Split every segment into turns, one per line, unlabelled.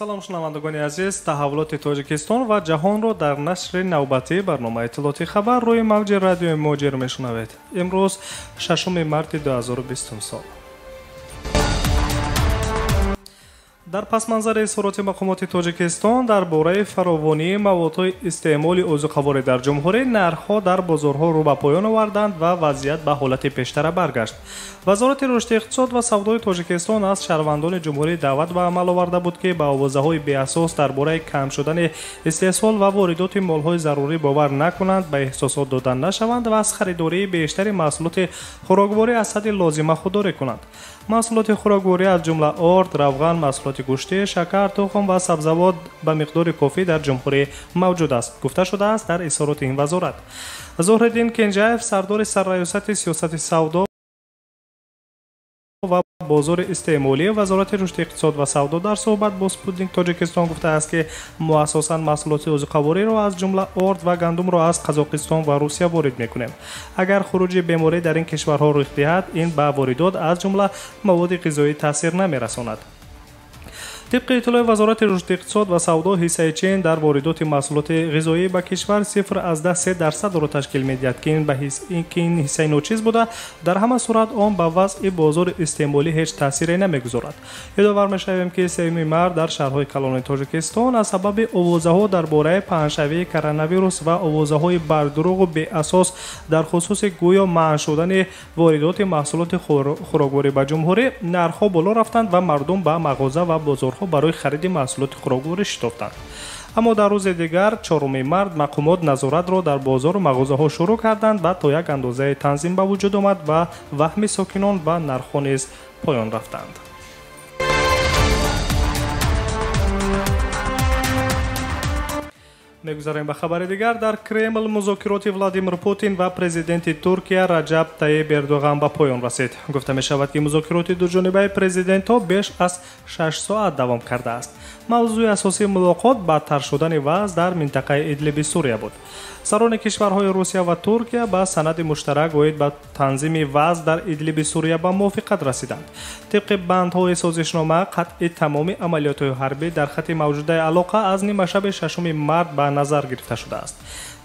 Салом, шунавандагони азиз, таҳаввулоти Тоҷикистон ва ҷаҳонро дар нашри навбатии барномаи иттилоотии хабар рӯи мавҷи радиои Муҳоҷир мешунавед. Имрӯз 6 марти 2020 сол. Дар пасманзари изҳороти мақомоти Тоҷикистон дар бораи фаровонии маводҳои истеъмоли озуқаворӣ дар ҷумҳурӣ, нархҳо дар бозорҳо рӯ ба поён оварданд ва вазъият ба ҳолати пештара баргашт. Вазорати рушди иқтисод ва савдои Тоҷикистон аз шаҳрвандони ҷумҳурӣ даъват ба амал оварда буд, ки ба овозаҳои беасос дар бораи кам шудани истеҳсол ва воридоти молҳои зарурӣ бовар накунанд, ба эҳсосот дода нашаванд ва аз харидории бештари маҳсулоти хӯрокворӣ аз ҳадди лозима худдорӣ кунанд. Маҳсулоти хӯрокворӣ аз ҷумла орд, равған, маҳсулоти гӯштӣ, шакар, тухм ва сабзавот ба миқдори кофӣ дар ҷумҳурӣ мавҷуд аст, гуфта шудааст дар изҳороти ин вазорат. Зуҳриддин Кенҷаев, сардори сарраёсати сиёсати савдо ва бозори истеъмолӣ Вазорати рушди иқтисод ва савдо дар суҳбат бо Спутник Тоҷикистон гуфтааст, ки мо асосан маҳсулоти озуқавориро аз ҷумла орд ва гандумро аз Қазоқистон ва Русия ворид мекунем. Агар хуруҷи беморӣ дар ин кишварҳо рӯй диҳад, ин ба воридот аз ҷумла маводи ғизоӣ таъсир намерасонад. Тибқи иттилои Вазорати рушди иқтисод ва савдо, ҳиссаи Чин дар воридоти маҳсулоти ғизоӣ ба кишвар 0,3%-ро ташкил медиҳад, ки ин ҳиссаи ночиз буда, дар ҳама сурат он ба вазъи бозори истеъмолӣ ҳеҷ таъсире намегузорад. Ёдовар мешавем, ки 3 март дар шаҳрҳои калони Тоҷикистон аз сабаби овозаҳо дар бораи паҳншавии коронавирус ва овозаҳои бардурӯғу беасос дар хусуси гӯё манъ шудани воридоти маҳсулоти хӯрокворӣ ба ҷумҳурӣ, нархҳо боло рафтанд ва мардум ба мағоза ва бозорҳо барои хариди маҳсулоти хӯрокворӣ шитофтанд. Аммо дар рӯзи дигар, 4 март, мақомот назоратро дар бозору мағозаҳо шурӯъ карданд ва то як андозаи танзим ба вуҷуд омад ва ваҳми сокинон ва нархҳо низ поён рафтанд. Мегузарем ба хабари дигар. Дар Кремл музокироти Владимир Путин ва президенти Туркия Раҷаб Тайиб Эрдоған ба поён расид. Гуфта мешавад, ки музокироти дуҷонибаи президентҳо беш аз 6 соат давом кардааст. Мавзӯи асосии мулоқот бадтар шудани вазъ дар минтақаи Идлиби Сурия буд. Сарони кишварҳои Русия ва Туркия ба санади муштарак оид ба танзими вазъ дар Идлиби Сурия ба мувофиқат расиданд. Тибқи бандҳои созишнома, қатъи тамоми амалиётҳои ҳарбӣ дар хати мавҷудаи алоқа аз нимашаби 6 март ба назар гирифта шудааст.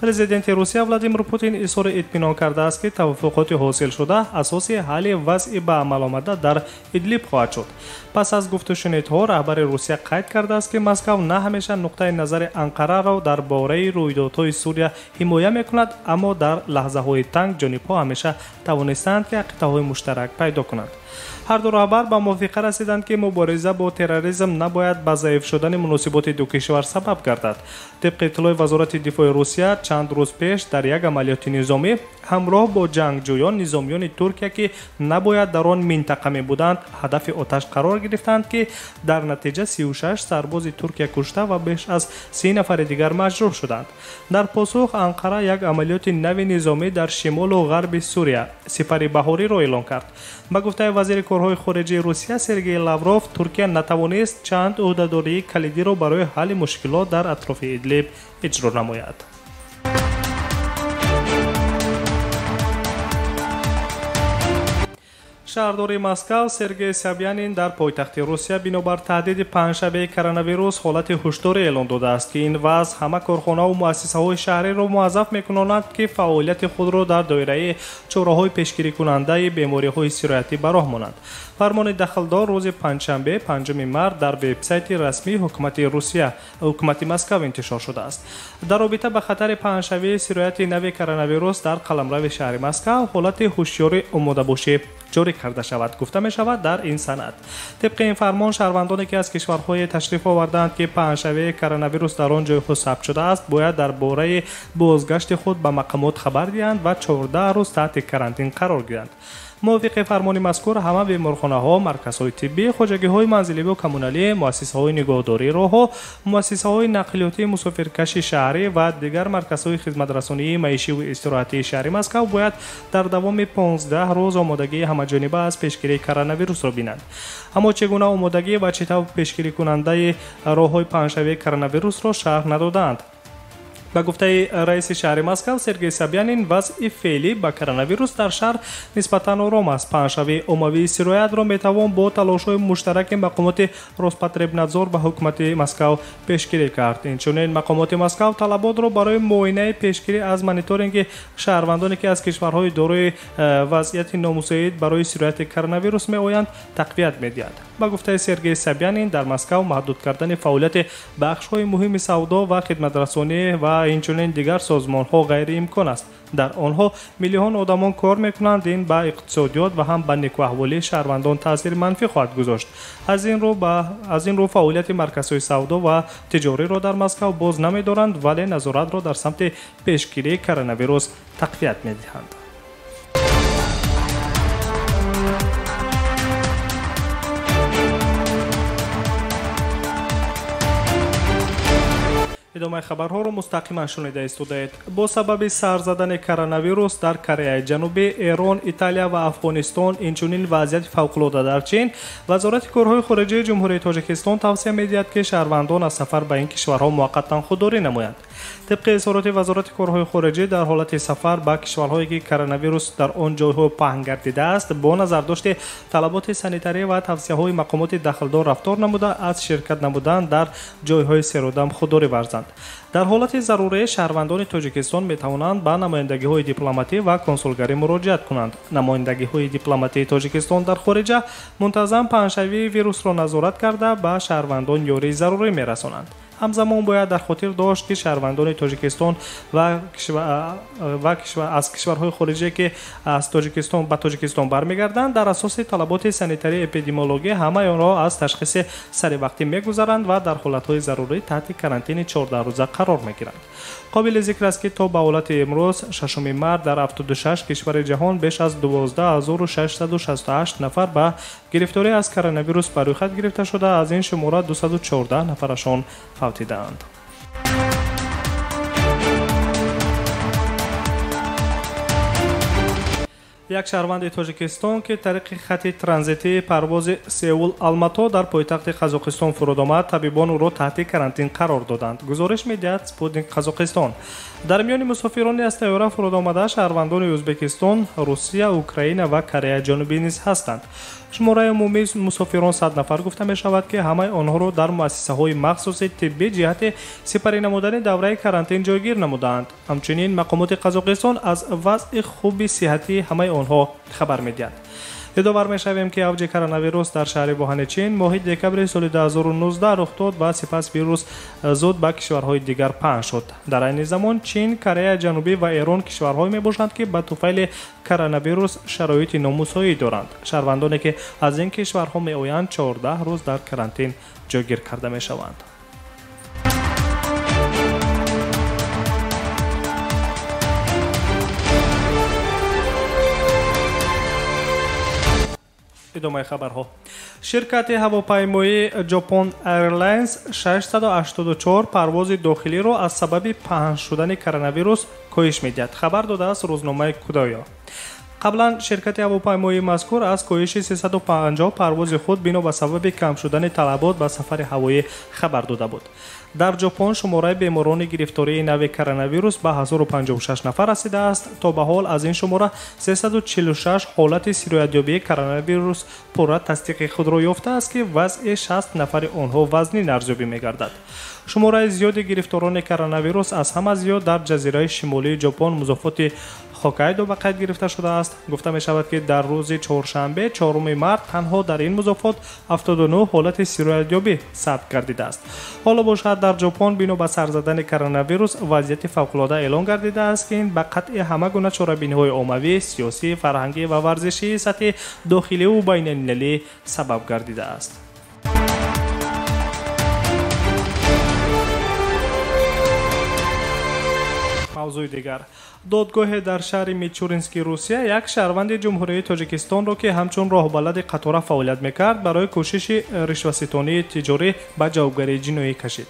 Президенти Русия Владимир Путин изҳори итминон кардааст, ки тавофуқоти ҳосилшуда асоси ҳалли вазъи ба амал омада дар Идлиб хоҳад шуд. Пас аз гуфтушунидҳо раҳбари Русия қайд кардааст, ки Москав на ҳамеша нуқтаи назари Анқараро дар бораи рӯйдодҳои Сурия ҳимоя мекунад, аммо дар лаҳзаҳои танг ҷонибҳо ҳамеша тавонистанд, ки ақидаҳои муштарак пайдо кунанд. Ҳар ду раҳбар ба мувофиқа расиданд, ки мубориза бо терроризм набояд ба заиф шудани муносиботи ду кишвар сабаб гардад. Тибқи иттилои Вазорати дифои Русия, чанд рӯз пеш дар як амалиёти низомӣ ҳамроҳ бо ҷангҷӯён низомиёни Туркия, ки набояд дар он минтақа мебуданд, ҳадафи оташ қарор гирифтанд, ки дар натиҷа 36 сарбози Туркия кушта ва беш аз 30 нафари дигар маҷрӯҳ шуданд. Дар посух Анқара як амалиёти нави низомӣ дар шимолу ғарби Сурия сипари баҳориро эълон кард. Ба гуфтаи вазири корҳои хориҷии Русия Сергей Лавров, Туркия натавонист чанд ӯҳдадории калидиро барои ҳалли мушкилот дар атрофи Идлиб иҷро намояд. Шаҳрдори Москав Сергей Собянин дар пойтахти Русия бинобар таҳдиди паҳншавии коронавирус ҳолати ҳушдорӣ эълон додааст, ки ин вазъ ҳама корхонаву муассисаҳои шаҳриро муаззаф мекунонад, ки фаъолияти худро дар доираи чораҳои пешгирикунандаи бемориҳои сироятӣ ба роҳ монанд. Фармони дахлдор рӯзи панҷшанбе, 5 март дар вебсайти расмии ҳукумати Русия, ҳукумати Москав интишор шудааст. Дар робита ба хатари паҳншавии сирояти нави коронавирус дар қаламрави шаҳри Москав ҳолати ҳушёрӣ омодабошӣ ҷорӣ карда шавад, гуфта мешавад дар ин санад. Тибқи ин фармон, шаҳрвандоне ки аз кишварҳое ташриф овардаанд, ки паҳншавии коронавирус дар он ҷойҳо сабт шудааст, бояд дар бораи бозгашти худ ба мақомот хабар диҳанд ва 14 рӯз таҳти карантин қарор гиранд. Мувофиқи фармони мазкур, ҳама беморхонаҳо, марказҳои тиббӣ, хоҷагиҳои манзиливу коммуналӣ, муассисаҳои нигоҳдории роҳҳо, муассисаҳои нақлиётии мусофиркаши шаҳрӣ ва дигар марказҳои хизматрасонии маишиву истироҳатии шаҳри Москав бояд дар давоми 15 рӯз омодагии ҳамаҷониба аз пешгирии коронавирусро бинанд. Аммо чӣ гуна омодагӣ ва чӣ тавр пешгирикунандаи роҳҳои паҳншавии коронавирусро шарҳ надодаанд. Ба гуфтаи раиси шаҳри Москав Сергей Собянин, вазъи феълӣ ба коронавирус дар шаҳр нисбатан ором аст. Паҳншавии оммавии сироятро метавон бо талошҳои муштараки мақомоти Роспотребнадзор ва ҳукумати Москав пешгирӣ кард. Инчунин мақомоти Москав талаботро барои муоинаи пешгирӣ аз мониторинги шаҳрвандоне, ки аз кишварҳои дорои вазъияти номусоид барои сирояти коронавирус меоянд, тақвият медиҳад. Ба гуфтаи Сергей Собянин, дар Москав маҳдуд кардани фаъолияти бахшҳои муҳими савдо ва хидматрасонӣ ва инчунин дигар созмонҳо ғайриимкон аст. Дар онҳо миллион одамон кор мекунанд. Ин ба иқтисодиёт ва ҳам ба некуаҳволии шаҳрвандон таъсири манфӣ хоҳад гузошт. Аз ин рӯ фаъолияти марказҳои савдо ва тиҷориро дар Москав боз намедоранд, вале назоратро дар самти пешгирии коронавирус тақвият медиҳанд. Идомаи хабарҳоро мустақиман шунида истодаед. Бо сабаби сар задани коронавирус дар Кореяи Ҷанубӣ, Эрон, Италия ва Афғонистон, инчунин вазъияти фавқулода дар Чин, Вазорати корҳои хориҷии Ҷумҳурии Тоҷикистон тавсия медиҳад, ки шаҳрвандон аз сафар ба ин кишварҳо муваққатан худдорӣ намоянд. Тибқи изҳороти Вазорати корҳои хориҷӣ, дар ҳолати сафар ба кишварҳое, ки коронавирус дар он ҷойҳо паҳн гардидааст, бо назардошти талаботи санитарӣ ва тавсияҳои мақомоти дахлдор рафтор намуда, аз ширкат намудан дар ҷойҳои серодам худдорӣ варзанд. Дар ҳолати зарурӣ шаҳрвандони Тоҷикистон метавонанд ба намояндагиҳои дипломатӣ ва консулгарӣ муроҷиат кунанд. Намояндагиҳои дипломатии Тоҷикистон дар хориҷа мунтазам паҳншавии вирусро назорат карда, ба шаҳрвандон ёрии зарурӣ мерасонанд. Ҳамзамон бояд дар хотир дошт, ки шаҳрвандони Тоҷикистон ва аз кишварҳои хориҷие, ки аз Тоҷикистон ба Тоҷикистон бармегарданд, дар асоси талаботи санитарии эпидемиологӣ ҳамаи онҳо аз ташхиси саривақтӣ мегузаранд ва дар ҳолатҳои зарурӣ таҳти карантини 14 рӯза қарор мегиранд. Қобили зикр аст, ки то ба ҳолати имрӯз 6 март дар 76 кишвари ҷаҳон беш аз 12668 нафар ба гирифторӣ аз коронавирус ба рӯйхат гирифта шуда, аз ин шумора 214 нафарашон фавтидаанд. Як шаҳрванди Тоҷикистон, ки тариқи хати транзитии парвози Сеул-Алмато дар пойтахти Қазоқистон фуруд омад, табибон ӯро таҳти карантин қарор доданд. Гузориш медиҳад Спутник Қазоқистон. Дар миёни мусофирони аз тайёра фуруд омада шаҳрвандони Ӯзбекистон, Русия, Украина ва Кореяи Ҷанубӣ низ ҳастанд. Шумораи умумии мусофирон 100 нафар гуфта мешавад, ки ҳамаи онҳоро дар муассисаҳои махсуси тиббӣ ҷиҳати сипарӣ намудани давраи карантин ҷойгир намудаанд. Ҳамчунин мақомоти Қазоқистон аз вазъи хуби сиҳатии ҳамаи онҳо хабар медиҳад. Ёдовар мешавем, ки авҷи коронавирус дар шаҳри Вуҳани Чин моҳи декабри соли 2019 рух дод ва сипас вирус зуд ба кишварҳои дигар паҳн шуд. Дар айни замон Чин, Кореяи Ҷанубӣ ва Эрон кишварҳое мебошанд, ки ба туфайли коронавирус шароити номусоид доранд. Шаҳрвандоне, ки аз ин кишварҳо меоянд, 14 рӯз дар карантин ҷойгир карда мешаванд. Идомаи хабарҳо. Ширкати ҳавопаймоии Japan Airlines 684 парвози дохилиро аз сабаби паҳн шудани коронавирус коҳиш медиҳад, хабар додааст рӯзномаи Кудоё. Қаблан ширкати ҳавопаймоии мазкур аз коҳиши 350 парвози худ бино ба сабаби кам шудани талабот ба сафари ҳавоӣ хабар дода буд. Дар Ҷопон шумораи беморони гирифтории нави коронавирус ба 1056 нафар расидааст. То ба ҳол аз ин шумора 346 ҳолати сироятёбии коронавирус пурра тасдиқи худро ёфтааст, ки вазъи 60 нафари онҳо вазнин арзёбӣ мегардад. Шумораи зиёди гирифторони коронавирус аз ҳама зиёд дар ҷазираи шимолии Ҷопон музофоти Хоккайдо ба қайд гирифта шудааст. Гуфта мешавад, ки дар рӯзи чоршанбе 4 март танҳо дар ин музофот 79 ҳолати сироятёбӣ сабт гардидааст. Ҳоло бошад дар Ҷопон бино ба сар задани коронавирус вазъияти фавқулода эълон гардидааст, ки ин ба қатъи ҳама гуна чорабиниҳои оммавӣ, сиёсӣ, фарҳангӣ ва варзишии сатҳи дохиливу байналмилалӣ сабаб гардидааст. Мавзӯи дигар. Додгоҳе дар шаҳри Мичурински Русия як шаҳрванди Ҷумҳурии Тоҷикистонро, ки ҳамчун роҳбалади қатора фаъолият мекард, барои кӯшиши ришваситонии тиҷорӣ ба ҷавобгарии ҷиноӣ кашид.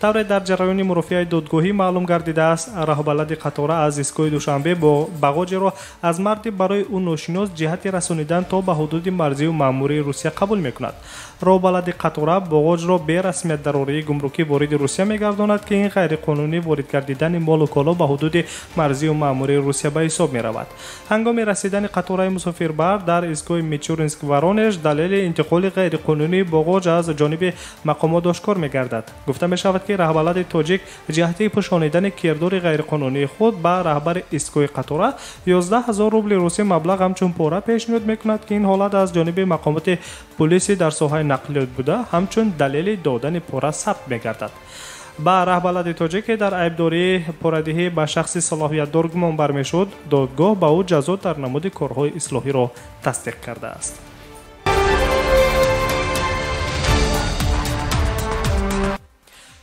Тавре дар ҷараёни мурофиаи додгоҳӣ маълум гардидааст, роҳбалади қатора аз истгоҳи Душанбе бо бағоҷеро аз марди барои ӯ ношинос ҷиҳати расонидан то ба ҳудуди марзию маъмурии Русия қабул мекунад. Роҳбалади қатора боғоҷро бе расмият дарории гумрукӣ вориди Русия мегардонад, ки ин ғайриқонунӣ ворид гардидани молу коло ба ҳудуди марзию маъмурии Русия ба ҳисоб меравад. Ҳангоми расидани қатораи мусофирбар дар истгоҳи Мичуринск Воронеж далели интиқоли ғайриқонунии боғоҷ аз ҷониби мақомот ошкор мегардад. Гуфта мешавад, ки раҳбалади тоҷик ҷиҳати пӯшонидани кирдори ғайриқонунии худ ба раҳбари истгоҳи қатора 11 000 рубли русӣ маблағ ҳамчун пора пешниҳод мекунад, ки ин ҳолат аз ҷониби мақомоти пулиси дар соҳаи нақлиёт буда ҳамчун далели додани пора сабт мегардад. Ба раҳбалади тоҷике дар айбдории порадиҳӣ ба шахси салоҳиятдор гумонбар мешуд, додгоҳ ба ӯ ҷазо дар намуди корҳои ислоҳиро тасдиқ кардааст.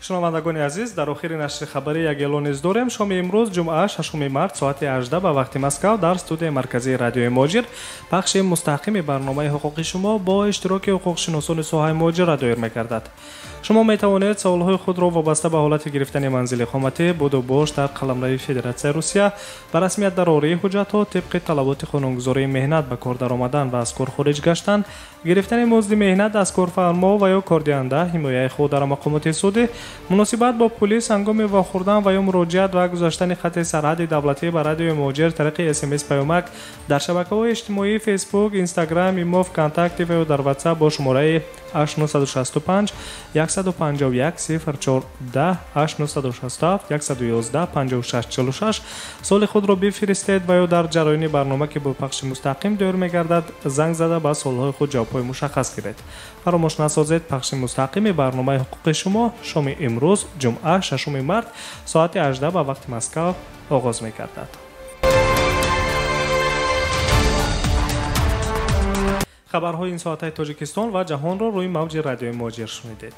Шунавандагони азиз, дар охири нашри хабарӣ як эълон низ дорем. Шоми имрӯз ҷумъа 6 март соати 18 ба вақти Москав дар студияи марказии радиои Муҳоҷир пахши мустақими барномаи ҳуқуқи шумо бо иштироки ҳуқуқшиносони соҳаи муҳоҷират доир мегардад. Шумо метавонед саволҳои худро вобаста ба ҳолати гирифтани манзили иқоматӣ, будубош дар қаламрави Федератсияи Русия, ба расмият дарории ҳуҷҷатҳо тибқи талаботи қонунгузории меҳнат ба кор даромадан ва аз кор хориҷ гаштан, гирифтани музди меҳнат аз корфармо ва ё кордиҳанда, ҳимояи худ дар мақомоти судӣ, муносибат бо пулис ҳангоми вохӯрдан ва ё муроҷиат ва гузаштани хати сарҳади давлатӣ ба радиои Муҳоҷир тариқи СМС паёмак дар шабакаҳои иҷтимоии Фейсбук, Инстаграм, Имо, ВКонтакте ва ё дар WhatsApp бо шумораи 8965 151 04 10 8967 111 56 46 суоли худро бифиристед ва ё дар ҷараёни барнома, ки бо пахши мустақим доир мегардад, занг зада ба суолҳои худ ҷавобҳои мушаххас гиред. Фаромӯш насозед, пахши мустақими барномаи ҳуқуқи шумо шоми имрӯз ҷумъа 6 март соати 18 ба вақти Москав оғоз мегардад. Хабарҳои ин соатаи Тоҷикистон ва ҷаҳонро рӯи мавҷи радиои Муҳоҷир шунидед.